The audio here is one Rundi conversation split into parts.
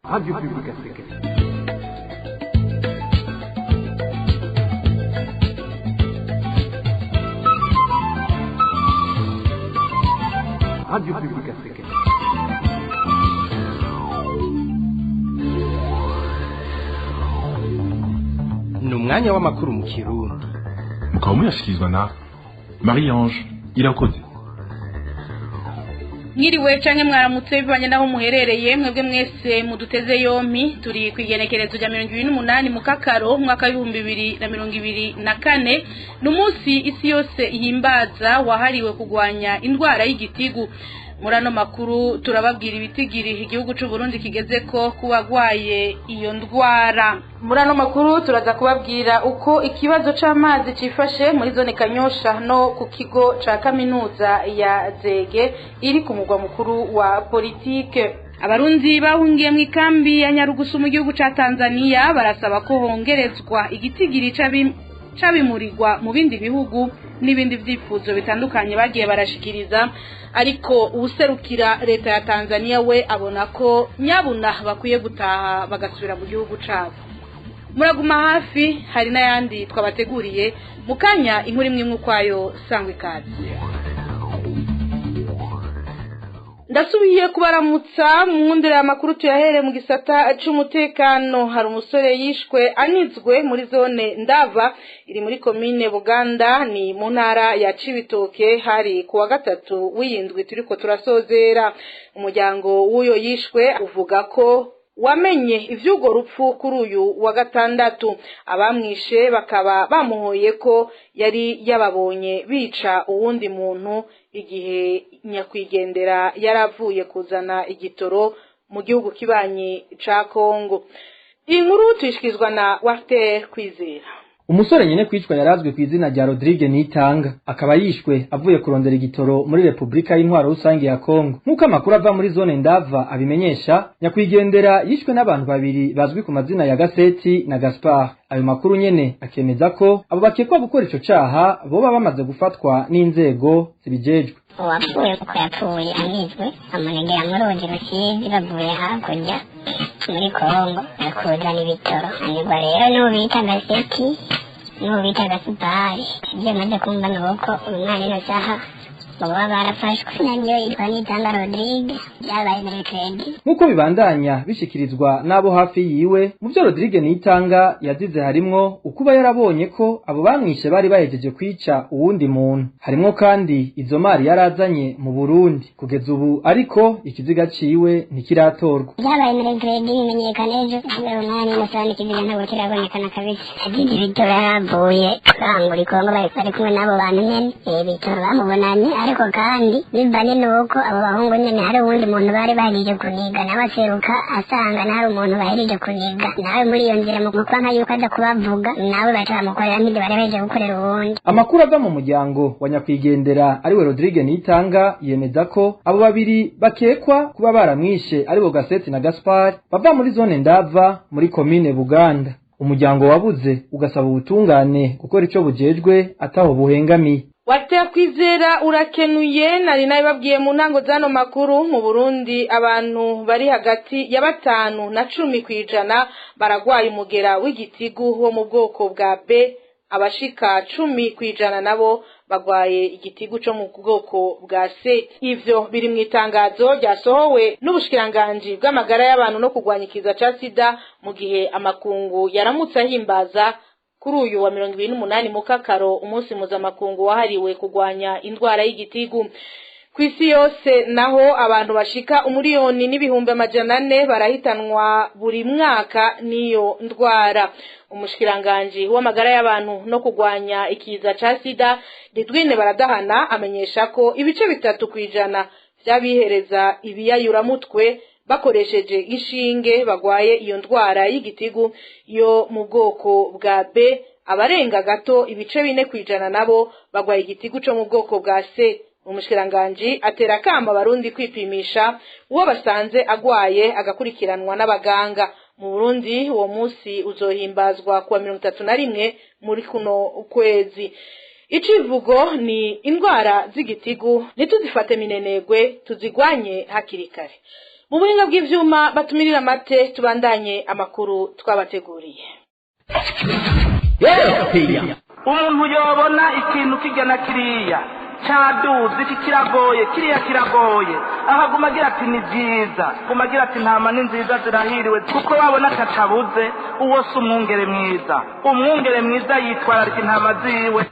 Radio Publique Africaine. Radio Publique Africaine. Ni umwanya w'amakuru mu Kirundi. Mukaba muyashyikirizwa na Marie Ange Irakoze. Mwiriwe canke mwaramutse bivanye naho muherereye, mwebwe mwese muduteze yompi. Turi kwigenekerezo rya 28 mu Kakaro, mwaka w'2024. N'umunsi isi yose ihimbaza wahariwe kugwanya indwara y'igitigu. Muri ano makuru turababwira ibitigiri igihugu c'u Burundi kigeze ko kubagwaye iyo ndwara. Muri ano makuru turaza kubabwira uko ikibazo c'amazi cifashe muri zone Kanyosha no ku kigo ca kaminuza ya Zege iri ku mugwa mukuru wa politike. Abarundi bahungiye mu ikambi ya Nyarugusu mu gihugu ca Tanzania barasaba ko hongerezwa igitigiri c'abimurirwa mu bindi bihugu n'ibindi vyifuzo bitandukanye bagiye barashikiriza, ariko uwuserukira leta ya Tanzania we abona ko nyabuna bakwiye gutaha bagasubira mu gihugu cabo. Muraguma hafi, hari n'ayandi twabateguriye mukanya. Inkuru imwe imwe ukwayo, sangwa ikaze. Ndasubiye kubaramutsa mu nkundira y'amakuru, tuyahere mu gisata c'umutekano. Hari umusore yishwe anizwe muri zone Ndava iri muri komine Buganda, ni mu ntara ya Cibitoke, hari kuwa gatatu w'iyindwi turiko turasozera. Umuryango w'uyo yishwe uvuga ko wamenye ivy'urwo rupfu kuri uyu wa gatandatu, abamwishe bakaba bamuhoye ko yari yababonye bica uwundi muntu igihe nyakwigendera yaravuye kuzana igitoro mu gihugu kibanyi ca Kongo. Inkuru tuyishikirizwa na Walter Kwizera. Umusore nyene kwicwa yarazwe ku izina rya Rodrigue Nitanga, akaba yishwe avuye kurondera igitoro muri Republika y'Intwaro Rusange ya Kongo. Nk'uko amakuru ava muri zone Ndava abimenyesha, nyakwigendera yishwe n'abantu babiri bazwi ku mazina ya Gaseti na Gaspard. Ayo makuru nyene akemeza ko abo bakekwa gukora ico caha boba bamaze gufatwa n'inzego zibijejwe. Uwapfuye uko yapfuye anizwe, amunegera mu ruzi Rusizi bavuye hakurya muri Kongo akuzana ibitoro, anigwa rero n'uwo bita Gaseti n'uwo bita Gasupari. Ibyo maze kumva ni uko uyu mwana ino saha baba barafashwe, nayo yitwa Nitanga Rodrigue, byabaye mercredi. Nk'uko bibandanya bishikirizwa n'abo hafi yiwe, mu vyo Rodrigue Nitanga yazize harimwo ukuba yarabonye ko abo bamwishe bari bahejeje kwica uwundi muntu, harimwo kandi izo mari yarazanye mu Burundi. Kugeza ubu ariko ikiziga ciwe ntikiratorwa. Byabaye mercredi, bimenyekana ejo. Kubera umwanya ino saha n'ikiziga ntabwo kirabonekana kabisa. Azize ibitoro yaravuye kurangura i Kongo, bari kumwe n'abo bantu nyene, ibitoro bamubonanye, ariko kandi bivanye nuko abo bahungu nyene hari uwundi muntu bari bahejeje kuniga, nawe aseruka asanga hari umuntu bahejeje kuniga, nawe muri iyo nzira mu kwanka yuko aza kubavuga, nawe baca bamukorera nk'ivyo bari bahejeje gukorera uwundi. Amakuru ava mu muryango wa nyakwigendera ariwe Rodrigue Nitanga yemeza ko abo babiri bakekwa kuba baramwishe aribo Gaseti na Gaspard bava muri zone Ndava muri komine Buganda. Umuryango wabuze ugasaba ubutungane gukora ico bujejwe ataho buhengamiye. Walter Kwizera urakenuye. Nari nabibabwiye mu ntango z'ano makuru, mu Burundi abantu bari hagati ya 5 na 10% baragwaye umugera w'igitigu wo mu bwoko bwa B, abashika 10% nabo bagwaye igitigu co mu bwoko bwa C. Ivyo biri mu itangazo ryasohowe n'ubushikiranganji bw'amagara y'abantu no kugwanya ikiza ca sida, mu gihe amakungu yaramutse ahimbaza kuri uyu wa 28 mu Kakaro umunsi mpuzamakungu wahariwe kugwanya indwara y'igitigu. Ku isi yose naho abantu bashika 1,400,000 barahitanwa buri mwaka n'iyo ndwara. Umushikiranganji w'amagara y'abantu no kugwanya ikiza ca sida, Ridwine Baradahana, amenyesha ko ibice 3% vy'abihereza ibiyayuramutwe bakoresheje inshinge bagwaye iyo ndwara y'igitigu yo mu bwoko bwa B, abarenga gato ibice 4% nabo bagwaye igitigu co mu bwoko bwa C. Umushikiranganji atera akamo Abarundi kwipimisha, uwo basanze agwaye agakurikiranwa n'abaganga. Mu Burundi uwo munsi uzohimbazwa kuwa 31 muri kuno kwezi. Icivugo ni indwara z'igitigu ntituzifate minenegwe, tuzigwanye hakiri kare. Mu buhinga bw'ivyuma batumirira amate, tubandanye amakuru twabateguriye. Umuntu yobona ikintu kijya na kiriya cyaduze, iki kiragoye, kiriya kiragoye, aho aguma agira ati ni byiza, aguma agira ati intama ni nziza zirahiriwe, kuko wabona atacabuze. Uwo si umwungere mwiza. Umwungere mwiza yitwararika intama ziwe.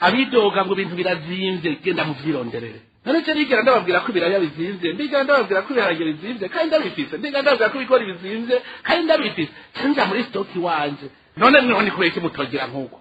Abidoga ngo ibintu birazimvye, genda muvyironderere. None je nigera ndababwira ko ibiraya bizimvye, ndigera ndababwira ko ibiharage bizimvye kandi ndabifise, ndigera ndababwira ko ibigori bizimvye kandi ndabifise, nja muri stock iwanje. None mweho ni kubera iki mutogira nk'uko?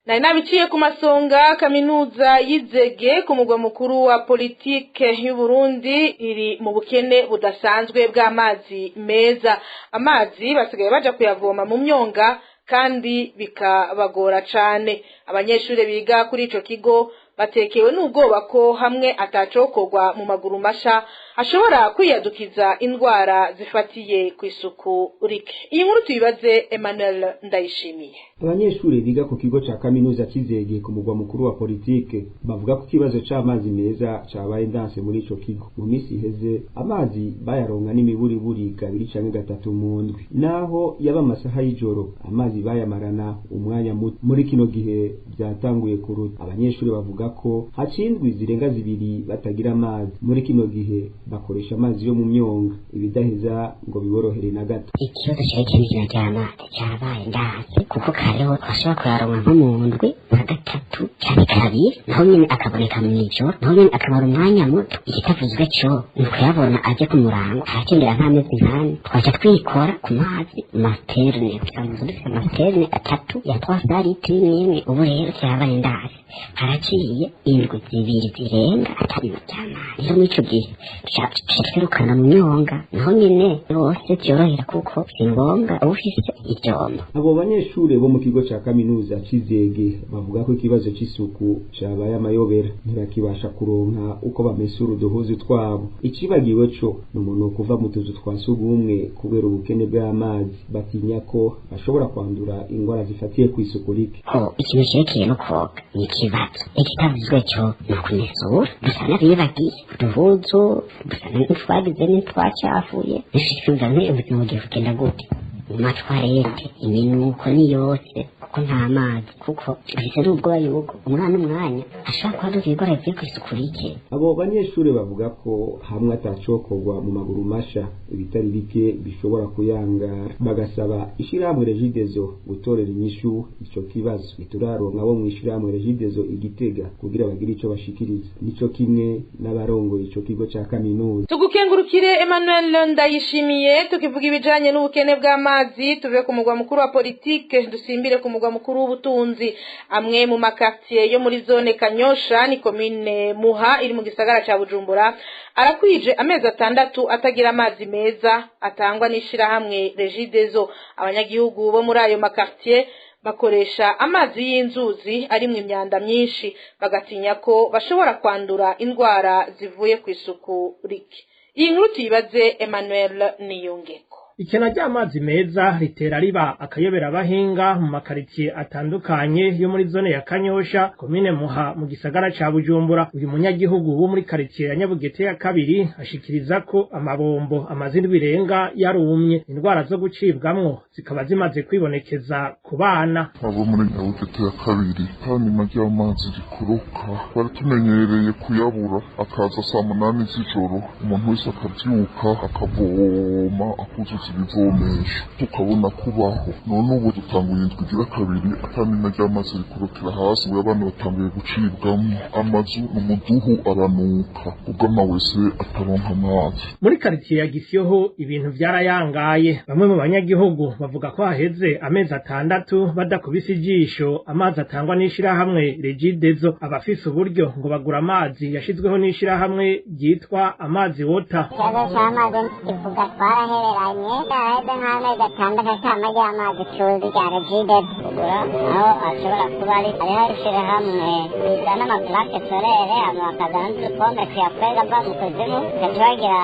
Nari nabiciye ku masonga, kaminuza y'Izege ku mugwa mukuru wa politike y'u Burundi iri mu bukene budasanzwe bw'amazi meza. Amazi basigaye baja kuyavoma mu myonga kandi bikabagora cane. Abanyeshuri biga kuri ico kigo batekewe n'ubwoba ko hamwe atacokorwa mu maguru masha ashobora kwiyadukiza indwara zifatiye ku isuku rike. Iyi nkuru tuyibaze Emmanuel Ndayishimiye. Abanyeshuri biga ku kigo ca kaminuza c'Izege ku mugwa mukuru wa politike bavuga ko ikibazo c'amazi meza cabaye ndanse muri ico kigo. Mu misi iheze amazi bayaronka n'imiburiburi kabiri canke gatatu mu ndwi, naho yaba amasaha y'ijoro amazi bayamarana umwanya muto. Muri kino gihe vyatanguye kuruta. Abanyeshuri bavuga ko hacindwi zirenga 2 batagira amazi. Muri kino gihe bakoresha amazi yo mu myonga, ibidaheza ngo biborohere na gato. Ikibazo cerekeye n'ikina ry'amazi cabaye ndanse, kuko kareho twashobora kuyaronka nko mu ndwi nka gatatu canke kabiri, naho nyene akaboneka mw'ijoro, naho nyene akamara umwanya muto. Ikitavuzwe co ni ukuyabona aje ku murango, harakendera nk'amezi nk'ane twaca twikora ku mazi masiterne. Dusanzwe dufise amasiterne 3 ya 3 litiro imwe. Ubu rero vyabaye ndanse, haraciye indwi 2 zirenga atari ry'amazi. Rero muri ico gihe duca twirukana mu myonga, naho nyene bose vyorohera kuko si ngombwa uba ufise ivyombo. Abo banyeshure bo mu kigo ca kaminuza c'Izege bavuga ko ikibazo c'isuku cabaye amayobera, ntibakibasha kuronka uko bamesura uduhuzu twabo. Icibagiwe co ni umuntu kuva mu tuzu twa sugumwe kubera ubukene bw'amazi, batinya ko bashobora kwandura ingwara zifatiye kw'isuku rike. Ko ikintu cerekeye no koga ni ikibazo. Ikitavuzwe co ni ukumesura, dusa n'abibagiye uduhuzu, dusa n'utwagize n'utwacafuye. Twumva ubuzima bugiye kugenda gute mu matwarete? Iminuko ni yose kuko nta mazi, kuko afise n'ubwoba yuko umwana umwanya ashobora kuba aduka ibigora bivuye kw'isuku rike. Abo banyeshuri bavuga ko hamwe atacokorwa mu maguru masha ibitari bike bishobora kuyangara, bagasaba ishirahamwe Regideso gutorera inyishu ico kibazo. Ntituraronka abo mw'ishirahamwe Regideso Igitega kugira bagire ico bashikiriza, nico kimwe n'abarongoye ico kigo ca kaminuza. Tugukengurukire Emmanuel Ndayishimiye. Tukivuga ibijanye n'ubukene bw'amazi, tuve ku mugwa mukuru wa politike dusimbire ku mugwa mukuru w'ubutunzi. Amwe mu makartier yo muri zone Kanyosha ni commune Muha iri mu gisagara ca Bujumbura arakwije amezi 6 atagira amazi meza atangwa n'ishirahamwe Regideso. Abanyagihugu bo muri ayo makartier bakoresha amazi y'inzuzi arimwo imyanda myinshi, bagatinya ko bashobora kwandura indwara zivuye ku isuku rike. Iyi nkuru tuyibaze Emmanuel Niyongeko. Ikena ry'amazi meza ritera riba akayobera abahinga mu makaritsiye atandukanye yo muri zone ya Kanyosha, komine Muha, mu gisagara ca Bujumbura. Uyu munyagihugu wo muri karitsiye ya Nyabugete ya 2 ashikiriza ko amabombo amaze indwi irenga yarumye, indwara zo gucibwamwo zikaba zimaze kwibonekeza ku bana. Abo muri Nyabugete ya 2 kanima ry'amazi rikoroka bari tumenyereye kuyabura, akaza saa 8 z'ijoro, umuntu wese akavyuka akavoma akuzuza ibivomesho tukabona kubaho. None ubu dutanguye indwi igira kabiri atanina ry'amazi rikorokera hasi, ubu abana batanguye gucibwamwo, amazu n'umuduhu aranuka ubwo amawese ataronka amazi. Muri karitsiye ya Gisyoho ibintu vyarayangaye. Bamwe mu banyagihugu bavuga ko haheze amezi 6 badakubise ijisho amazi atangwa n'ishirahamwe Regideso. Abafise uburyo ngo bagura amazi yashizweho n'ishirahamwe ryitwa Amazi Water. Ikibazo c'amazi ivuga twarahereranye, haheze nk'amezi 6 atama ry'amazi tuzi rya Regideso kugura, aho ashobora kuba ari hariho ishirahamwe rizana amaplake solere, hama bakazana n'udupombe tuyakwega ava mu kuzimu, tugaca bagira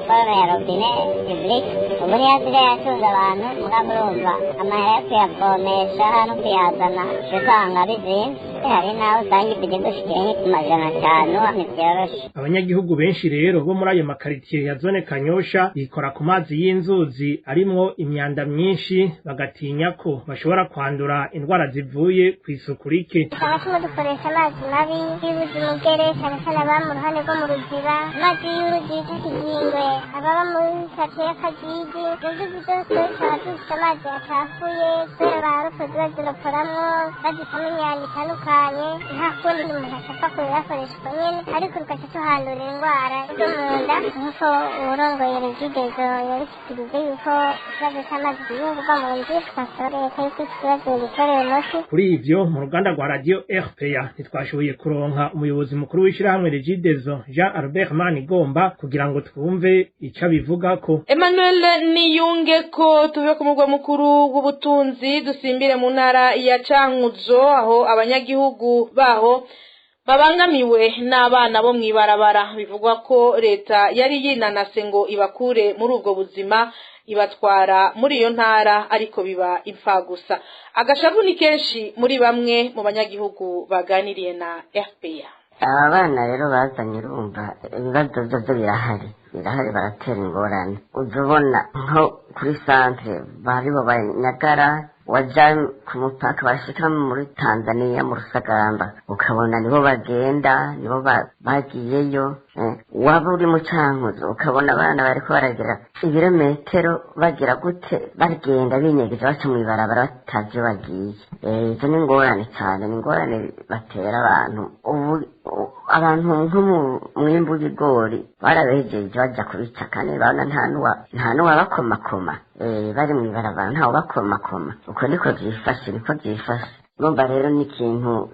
forume ya robine publike. Ubu niyo asigaye atunze abantu, mugabo urumva amahera yo kuyavomesha no kuyazana uca usanga bizimvye. Hari n'aho usanga ibido igushikira nko ku 500, ntibyoroshe. Abanyagihugu benshi rero bo muri ayo makaritiye ya zone Kanyosha bikora ku mazi y'inzuzi arimwo imyanda myinshi, bagatinya ko bashobora kwandura indwara zivuye ku isuku rike. Usanga tumwe dukoresha amazi mabi y'uruzi Mugere, cyane cyane ababa mu ruhande rwo mu Ruziba, amazi y'uruzi bita Kigingwe, ababa muri karitsiye y'Akagigi. Izo nzuzi zose usanga zifite amazi acafuye kubera ba rukozi baziroporamwo, bazitamo imyanda itandukanye. Nta kundi umuntu ashaka kuyakoresha uko nyene, ariko tugaca tuhandura indwara zo mu nda, nk'uko uwurongoye Regideso yabishikirije yuko ikibazo c'amazi kigiye kuva mu nzira. Basaba leta yuko iki kibazo gitorera umuti. Kuri ivyo, mu ruganda rwa radio RPA ntitwashoboye kuronka umuyobozi mukuru w'ishirahamwe Regideso, Jean Albert Manigomba, kugira ngo twumve ico abivugako. Emmanuel Niyunge ko tuve ku mugwa mukuru w'ubutunzi dusimbire mu ntara ya Cankuzo, aho abanyagihugu baho babangamiwe n'abana bo mw'ibarabara. Bivugwa ko leta yari yinanase ngo ibakure muri ubwo buzima, ibatwara muri iyo ntara, ariko biba imfagusa. Agashavu ni kenshi muri bamwe mu banyagihugu baganiriye na RPA. Aba bana rero bazanye, urumva ibibazo byo birahari, birahari, baratera ingorane. Uza ubona nko kuri santere baribo banyagara, waja ku mupaka bashika muri Tanzania mu Rusagamba, ukabona nibo bagenda, nibo bagiyeyo. Waba uri mu Cankuzo, ukabona abana bariko baragira ibirometero, bagira gute, bagenda binyegeje, baca mw'ibarabara batazi iyo bagiye. Izo ni ingorane cane, ni ingorane batera abantu. Ubu abantu nko mu mwimbu w'ibigori barabejeje baja kubica, kandi babona nta n'uwabakomakoma. Bari mw'ibarabara, ntawe ubakomakoma. Uko niko vyifashe, niko vyifashe. Urumva rero ni ikintu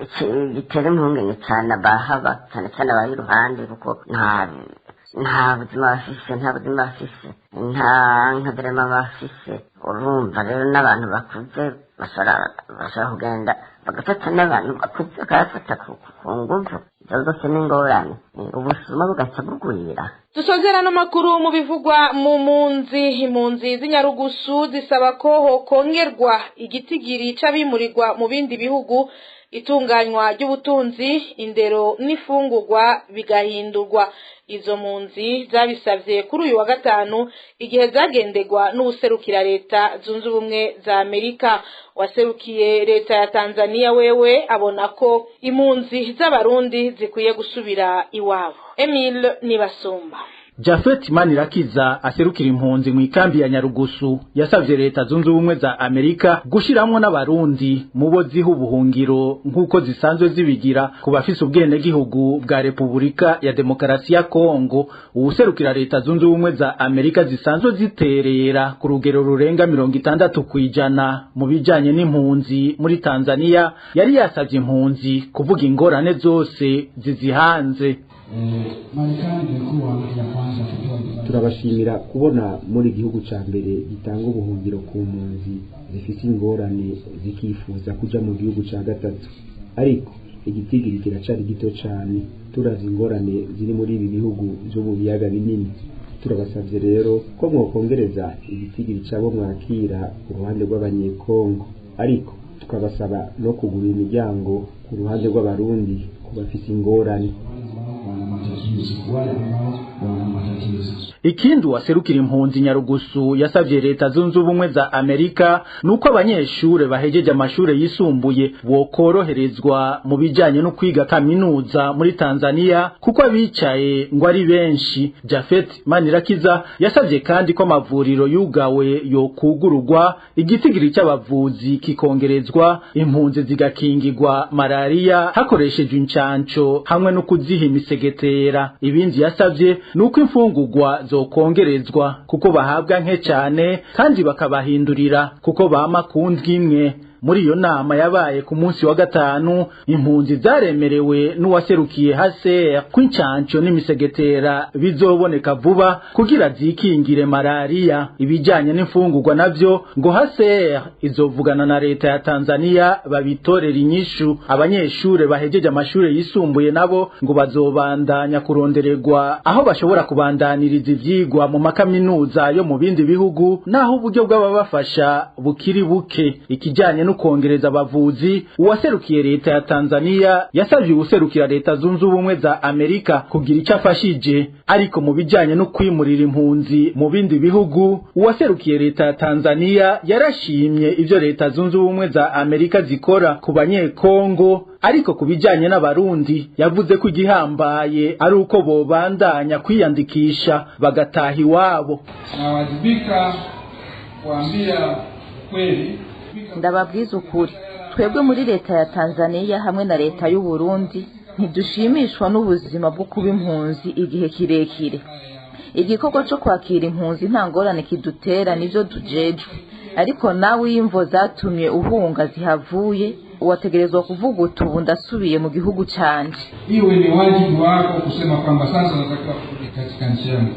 gitera impungenge cane abahaba, cane cane abari iruhande, kuko nta buzima bafise, nta buzima bafise, nta nkaderema bafise. Urumva rero n'abantu bakuze bashobora kugenda bagafata n'abantu bakuze, bakabafata ku nguvu. Ivyo rwose ni ingorane, ubusuma bugaca bugwira. Dusozera no makuru mu bivugwa mu mpunzi. Impunzi z'Inyarugusu zisaba ko hokongerwa igitigiri c'abimurirwa mu bindi bihugu, itunganywa ry'ubutunzi, indero n'ifungurwa bigahindurwa. Izo mpunzi zabisavye kuri uyu wa gatanu, igihe zagenderwa n'uwuserukira Leta Zunze Ubumwe za Amerika. Waserukiye leta ya Tanzania wewe abona ko impunzi z'Abarundi zikwiye gusubira iwabo. Emile Nibasumba. Jafet Manirakiza aserukira impunzi mu ikambi ya Nyarugusu yasavye Leta Zunze Ubumwe za Amerika gushiramwo n'Abarundi mu bo ziha ubuhungiro, nk'uko zisanzwe zibigira ku bafise ubwenegihugu bwa Repubulika ya Demokarasi ya Kongo. Uwuserukira Leta Zunze Ubumwe za Amerika zisanzwe ziterera ku rugero rurenga 60% mu bijanye n'impunzi muri Tanzania yari yasavye impunzi kuvuga ingorane zose zizihanze. Turabashimira kubona muri gihugu ca mbere gitanga ubuhungiro ku mpunzi zifise ingorane zikifuza kuja mu gihugu ca gatatu, ariko igitigiri kiracari gito cane turavye ingorane ziri muri ibi bihugu vyo mu biyaga binini. Turabasavye rero ko mwokongereza igitigiri c'abo mwakira ku ruhande rw'Abanyekongo, ariko tukabasaba no kugura imiryango ku ruhande rw'Abarundi ku bafise ingorane. Ikindi waserukira impunzi Nyarugusu yasavye Leta Zunze Ubumwe za Amerika nuko abanyeshure bahejeje amashure yisumbuye bokoroherezwa mu bijanye no kwiga kaminuza muri Tanzania, kuko abicaye ngo ari benshi. Jafet Manirakiza yasavye kandi ko amavuriro yugawe yokugururwa, igitigiri c'abavuzi kikongerezwa, impunzi zigakingirwa malaria hakoreshejwe incanco hamwe no kuziha imisegetera. Ibindi yasavye nuko imfungurwa zokongerezwa kuko bahabwa nke cyane, kandi bakabahindurira kuko bama ku ndwi imwe. Muri iyo nama yabaye ku munsi wa gatanu, impunzi zaremerewe n'uwaserukiye hase kw'incanco n'imisegetera bizoboneka vuba kugira zikingire malaria. Ibijanye n'imfungurwa navyo ngo hase izovugana na leta ya Tanzania babitorera inyishu. Abanyeshure bahejeje amashure yisumbuye nabo ngo bazobandanya kurondererwa aho bashobora kubandaniriza ivyigwa mu makaminuza yo mu bindi bihugu, naho uburyo bw'ababafasha bukiri buke. Ikijanye no kongereza abavuzi, uwaserukiye leta ya Tanzania yasavye uwuserukira leta zunze ubumwe za Amerika kugira ico afashije, ariko mu bijanye no kwimurira impunzi mu bindi bihugu, uwaserukiye leta ya Tanzania yarashimye ivyo leta zunze ubumwe za Amerika zikora ku banyekongo, ariko ku bijanye n'abarundi yavuze ko igihambaye ari uko bobandanya kwiyandikisha bagataha iwabo. Nawajibika kuambia kweli, ndababwiza ukuri, twebwe muri leta ya Tanzania hamwe na leta y'u Burundi ntidushimishwa n'ubuzima bwo kuba impunzi igihe kirekire. Igikorwa cyo kwakira impunzi nta ngorane kidutera, nivyo tujejwe, ariko nawe imvo zatumye uhunga zihavuye wategerezwa kuvuga uti ubu ndasubiye mu gihugu canje. Iwe ni wajibu wako kusema kwamba sasa natakiwa kurudi katika nchi yangu.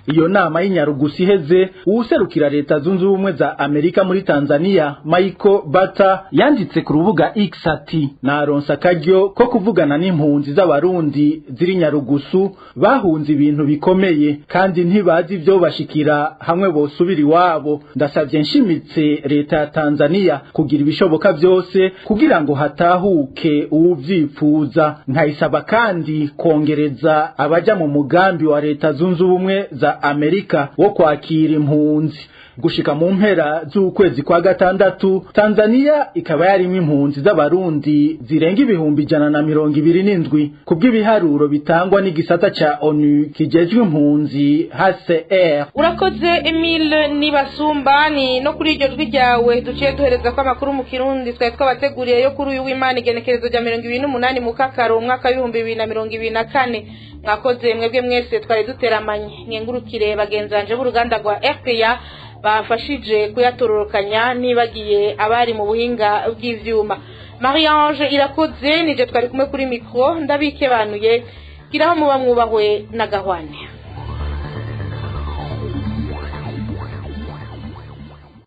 Iyo nama y'Inyarugusu iheze, uwuserukira leta zunze ubumwe za Amerika muri Tanzania Michael Bata yanditse ku rubuga X ati: naronse akaryo ko kuvugana n'impunzi z'abarundi ziri Nyarugusu bahunze ibintu bikomeye kandi ntibazi ivyo bashikira hamwe bosubira iwabo. Ndasavye nshimitse leta ya Tanzania kugira ibishoboka vyose kugira ngo hatahuke uwuvyipfuza, nkayisaba kandi kongereza abaja mu mugambi wa leta zunze ubumwe za Amerika wo kwakira impunzi. Gushika mu mpera z'ukwezi kwa gatandatu, Tanzania ikaba yarimo impunzi z'abarundi zirenga 127,000 kubw'ibiharuro bitangwa n'igisata ca ONU kijejwe impunzi HCR. Urakoze Emile Nibasumba, ni no kuri iryo jwi ryawe duciye duhereza ko amakuru mu Kirundi twari twabateguriye yo kuri uyu w'Imana igenekerezo rya 28 mu kakaro umwaka w'ibihumbi 2024. Mwakoze mwebwe mwese twari duteramanye, nkengurukire bagenzanje b'uruganda rwa RPA bafashije kuyatororokanya, nibagiye abari mu buhinga bw'ivyuma. Marie-Ange Irakoze nije twari kumwe kuri micro, ndabikebanuye kiraho muba mwubahwe na gahwane.